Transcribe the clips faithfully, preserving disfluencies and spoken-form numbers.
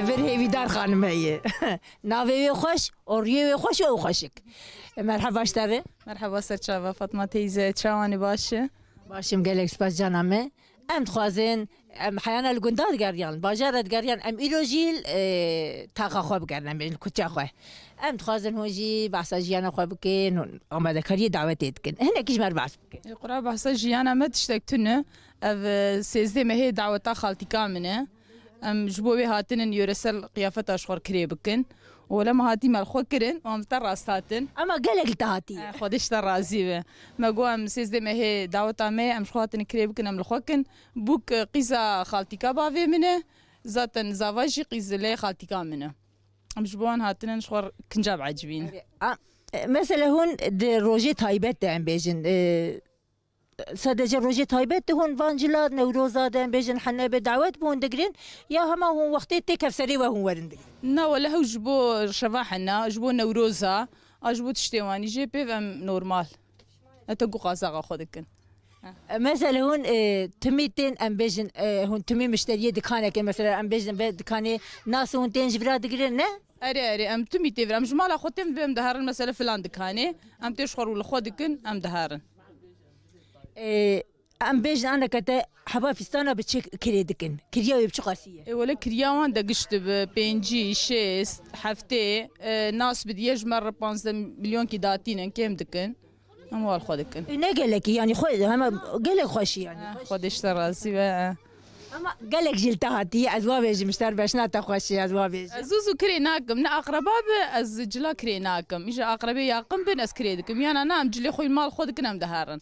Vir Hêvîdar xanim heye. Navê wê xweş, û rûyê wê xweş û ew xweşik. E, merheba ji te re. Merheba serçava Fatma teyze, çawanî, baş e? Baş im, gelek spas cana me. Em dixwazin, em heyana li gunda digeriyan, li bajara digeriyan, em îro jî, e, taxa xwe bigerin, em bêjin kuça xwe. Em dixwazin hûn jî behsa jiyana xwe bikin, hûn amadekariyê dawetê dikin. Hinekî ji me re behs bikin. Ê, qura behsa jiyana me tiştek tune. Ev, e, sêzdeh mehê daweta xaltîka min e. Em ji bo wê hatinin yöresel qiyafeta ji xwe re kirê bikin. Û wele me hatî me li xwe kirin û em li te rast hatin. Ema gelek li te hatî. Eh, Xwedê ji te razî be. Me got em sêzdeh mehê daweta me ye, em ji xwe hatine kirê bikin, em li xwe kin. Bûk, e, qîza xaltîka bavê min e. Zaten zava jî qîz lê xaltîka min e. Em ji bo wan hatinin ji xwe re kinca biecibînin. A, e, mesele hûn di rojê taybet de em bêjin, e, Sadece rojê taybet de hûn van cila Newroza de em bêjin hene be dawet bi hûn digirin ya hema hûn wextê tê kevserê we hûn werin digirin? Na wele hew ji bo şeva hena, ji bo Newroza, a ji bo tiştê wanî jê pêv em normal. E te gu qazaxa xwe dikin. E, mesele hûn, e, timî tên em bêjin, e, hûn timî mişteriyê dikaneke mesela em bêjin ve dikanê nas hûn tên ji vira digirin ne? Erê, erê, em timî tê vir. Em ji mala xwe tên em diherin mesela filan dikanê. Em tê ji xwe rû li xwe dikin, em diherin. Ê, em bêjin aneke te heba fîstana bi çi kirê dikin? Kiriya wê bi çi qasî ye? Ê, wele kiriya wan de giş dibi, pêncî, şêst, heftê, e, nas bi diye ji me re panzdeh milyonkî datînin, kêm dikin. Em wal xwe dikin. Ê, ne gelekî, yanî xwe, hema gelek xweşî yanî. Eh, Xwedê ji te razî be, eh. Ama gelek jî li te hatiye, ez wa bêjim, ji te re beşna te xweşî, ez wa bêjim. Ez zû zû kirê nakim, ne aqreba be, ez cila kirê nakim. Îja aqrebê yaqin bin, ez kirê dikim. Yana na, em cilê xwe mal xwe dikin, em diherin.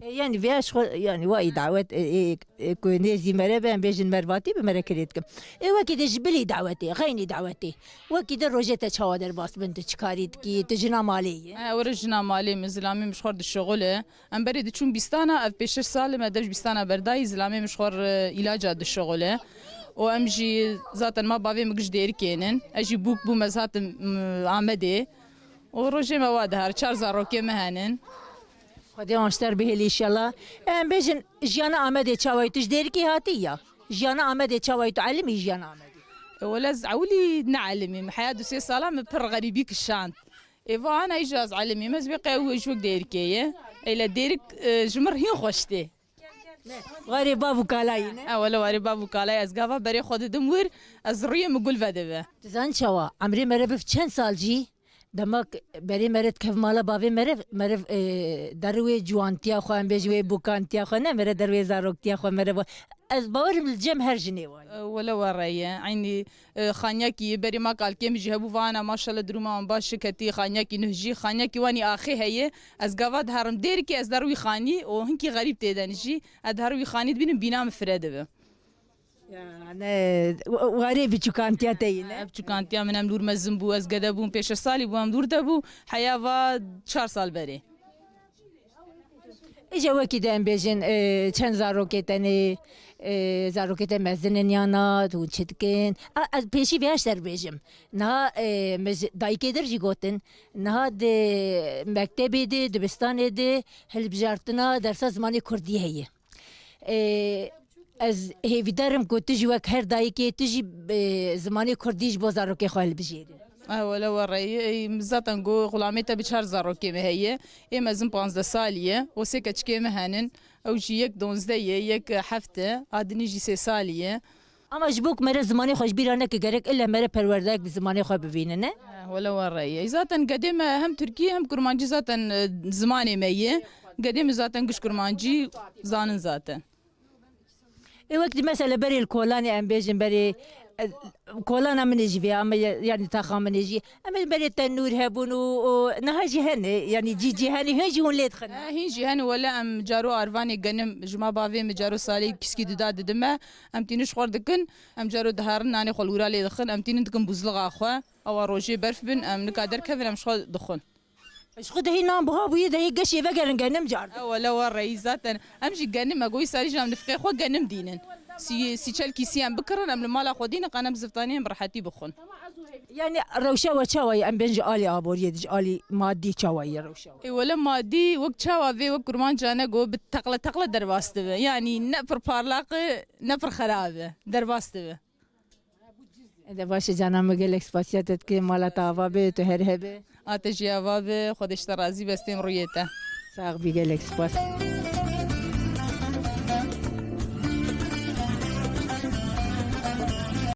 E, yani vêya ji xwe, yani wa î dawet, e, e, e, ku nêzî mere be, em bêjin mervatî bi mere kirê dikim. E, wekî de ji bilî dawetê, xeynî dawetê. Wekî de rojê te çawa derbas bin, tu çi karî dikî, tu jina malê yî? E, were jina malê min, zilamê min ji xwe re dişixule. Em berê diçûn bîstana, ev pê şeş sal e me dev ji bîstana berdayî, zilamê min ji xwe re îlaca dişixule. Û em jî zaten ma bavê min giş Dêrikê nin. Ez jî bûk bûm, ez hatim, m, Amedê. Û rojê me wa dihar, çar zarokê me henin. Xwedê wan ji te re bihêlî înşallah. Em bêjin, jiyana Amedê çawa ye? Tu ji Dêrikê hatî ya? Jiyana Amedê çawa ye? Tu elimî jiyana Amedê? E, wele ez ewilî ne elimî. Min heya du sê sala min pir xerîbî kişand. Ê, va ana îja ez elimî. Ez bê qey ew ji wek Dêrikê ye. Ê, le Dêrik, e, ji min re hîn xweş tê. Warê bav û kalayî ne? E, wele warê bav û kalayî. Ez gava berê xwe didim wir, ez rûyê min gul vedibe. Tu zanî çawa? Emrê mere biv çend sal jî? Dema k-, berê mere dikev mala bavê mere, mere, e, derê wê ciwantiya xwe, em bêjî wê bokantiya xwe, ne mere derê wê zaroktiya xwe, mere bo-, ez bawerim li cem her jinê wayî. E, wele we re ye. Eynî, e, xanyakî berê ma kalkê min jî hebû, vana maşallah duruma wan baş şiketî, xanyakî nuh jî, xanyakî wanî axê heye. Ez gava diherim Dêrikê, ez der wî xanî û hinkî xerîb têden jî. Ez diherim wî xanî dibînim, bîna min fire dibe. Ya, ne, wa-, warê biçûkantiya te yî, ne? Ev biçûkantiya min, em lûr mezin bû, ez gede bûm, pê şeş salî bû, em lûr de bû, heya va çar sal berê. Îja wekî de em bêjin, e, çend zarokê tenê, e, zarokê te mezin in ya na, hûn çi dikin? A, ez pêşî vêya ji te re bêjim. Niha, e, me ji dayikê dir jî gotin, niha di mektebê de, dibistanê de hilbijartina dersa zimanê kurdî heye. Ê, ez hêvîdar im ku tu jî wek her dayikê tu jî, ê, zimanê kurdî ji bo zarokê xwe hilbijêrî. E, wele we reyî, ê, zaten got xulamê te bi çar zarokê me heye. Ê mezin panzdeh salî ye. Û sê keçikê me henin. Ew jî yek donzdeh ye, yek heft e. A dinî jî sê salî ye. Ama ji bo ku mere zimanê xwe ji bîra neke, gerek ille mere perwerdeyek bi zimanê xwe bivîne, ne? Eh, wele we reyî. Zaten gedê me hem tirkî hem kurmancî zaten, e, zimanê me ye. Gedê min zaten giş kurmancî zanin zaten. Ê wek di mesela berê li kolanê em bêjin berê, e, kolana min ê jî vê, ama ya-, yanî taxa min ê jî. Em ê berê tenûr hebûn û, û niha jî hene, yanî cî cî hene, hûn jî hûn lê dixin. Eh, hîn jî hene, wele em caro arvanê genim ji ma bavê min caro salê kîskî duda didime. Em tînin ji xwe re dikin, em caro diherin nanê xwe li wira lê dixin, em tînin dikin buzluxa xwe. Ewa rojê berf bin, em nika derkevin, em ji xwe dixwin. Ji xwe dehî nan buha bûye, dehî geşê vegerin genim car. Ew wele we reyî zaten. Em jî genim, me goyî sarî jî em nifqê xwe genim dînin. Sî, sî çel kîsî em bikirin, em li mala xwe dînin, qenem ziftanî em bi rehetî bixwin. Yani rewşa we çawa ye? Em bên ji alî aboriyê, ji alî madî çawa ye rewşa we? Ê wele madî wek çawa vê wek kurmanca ne got bi teqle teqle derbas dibe. Yani ne pir parlaq e, ne pir xerab e. Derbas dibe. De baş e cana min, gelek spasiya te dike, mala te ava be, tu her hebe. A te jî ava be, Xwedê ji te razî be, stêm rûyê te. Sax bî, gelek spas.